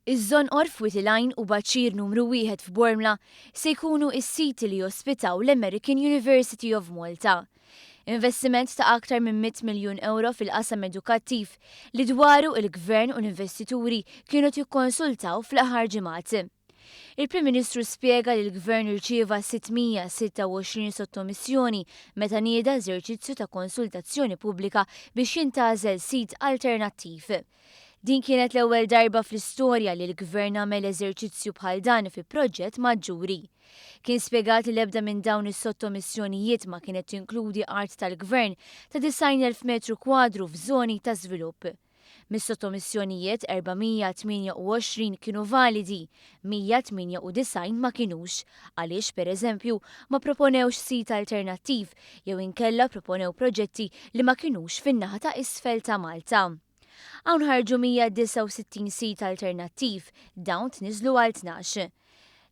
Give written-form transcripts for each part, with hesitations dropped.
Iż-Żonqor f'Wied il-Għajn u Baċir Numru Wieħed f'Bormla se jkunu s-siti li jospitaw l-American University of Malta. Investiment ta' aktar minn 100 miljun ewro fil-qasam edukattiv li dwaru il-Gvern u l-investituri kienu qed jikkonsultaw fl-aħħar ġimgħat. Il-Prim Ministru spjega li l-Gvern irċieva 626 sottomissjoni meta nieda eżerċizzju ta' konsultazzjoni pubblika biex jintgħażel sit alternattiv. Din kienet l-ewwel darba fl-istorja li l-Gvern għamel eżerċizzju bħal dan fi proġett maġġuri. Kien spjegat li l-ebda minn dawn is-sottomissjonijiet ma kienet tinkludi art tal-Gvern ta' 90,000 metru kwadru f'żoni ta' żvilupp. Mis-sottomissjonijiet, 428 kienu validi, 198 ma kinux, għaliex, pereżempju, ma pproponewx sit alternattiv jew inkella pproponew proġetti li ma kinux fin-naħa ta' isfel ta' Malta. Hawn ħarġu 169 sit alternattiv, dawn tniżżlu għal 12.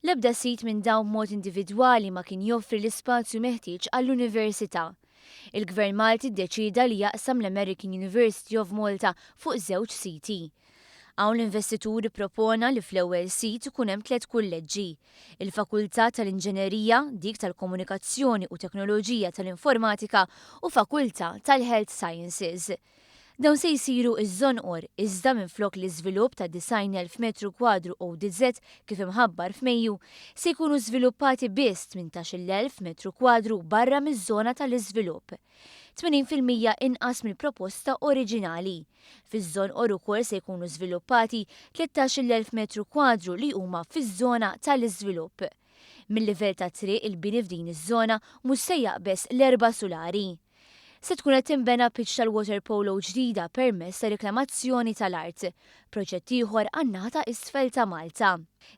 L-ebda sit minn dawn b'mod individwali ma kien joffri l-ispazju meħtieġ għall-Università. Il-Gvern Malti ddeċieda li jaqsam l-American University of Malta fuq żewġ siti. Hawn l-investitur ippropona li fl-ewwel sit ikun hemm tliet kulleġġi, il-Fakultà tal-Inġenerija, dik tal-Komunikazzjoni u Teknoloġija tal-Informatika u Fakultà tal-Health Sciences. Dawn se jsiru ż-Żonqor, iżda minflok l-iżvilupp ta' 90,000 metru kwadru ODZ kif imħabbar f'Mejju, se jkunu żviluppati biss 18,000 metru kwadru barra miż-żona tal-iżvilupp. 80% inqas mill-proposta oriġinali. Fiż-Żonqor ukoll se jkunu żviluppati 13,000 metru kwadru li huma fiż-żona tal-iżvilupp. Mil-livell tat-triq il-bini f'din iż-żona mhux se jaqbeż l-erba' sulari. Se tkun qed tinbena pitch tal-waterpolo ġdida permezz ta' riklamazzjoni tal-art, proġett ieħor għan-naħa ta' isfel ta' Malta.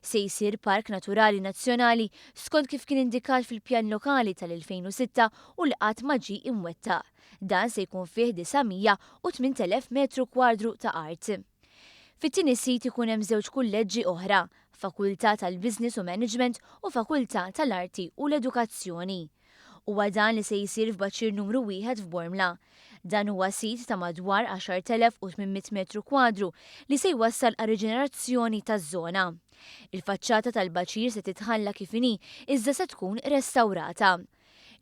Se jsir park naturali nazzjonali skont kif kien indikat fil-pjan lokali tal-2006 u li qatt ma ġie imwettaq. Dan se jkun fih 908,000 metru kwadru ta' art. Fit-tieni sit ikun hemm żewġ kulleġġi oħra, Fakultà tal-Business u Management u Fakultà tal-Arti u l-Edukazzjoni. Huwa dan li se jsir f'Baċir Numru Wieħed f'Bormla. Dan huwa sit ta' madwar 10,800 metru kwadru li se jwassal għar-riġenerazzjoni taż-żona. Il-faċċata tal-baċir se titħalla kif inhi iżda se tkun restawrata.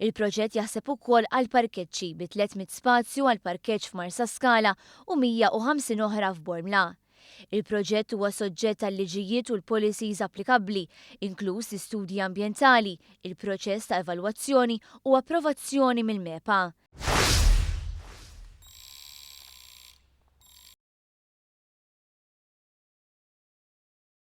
Il-proġett jaħseb ukoll għal parkeġġi bi 300 spazju għal parkeġġ f'Marsaskala u 150 oħra f'Bormla. Il-proġett huwa soġġett għal-liġijiet u l-policies applikabbli, inkluż l-istudji ambjentali, il-proċess ta' evalwazzjoni u approvazzjoni mill-MEPA.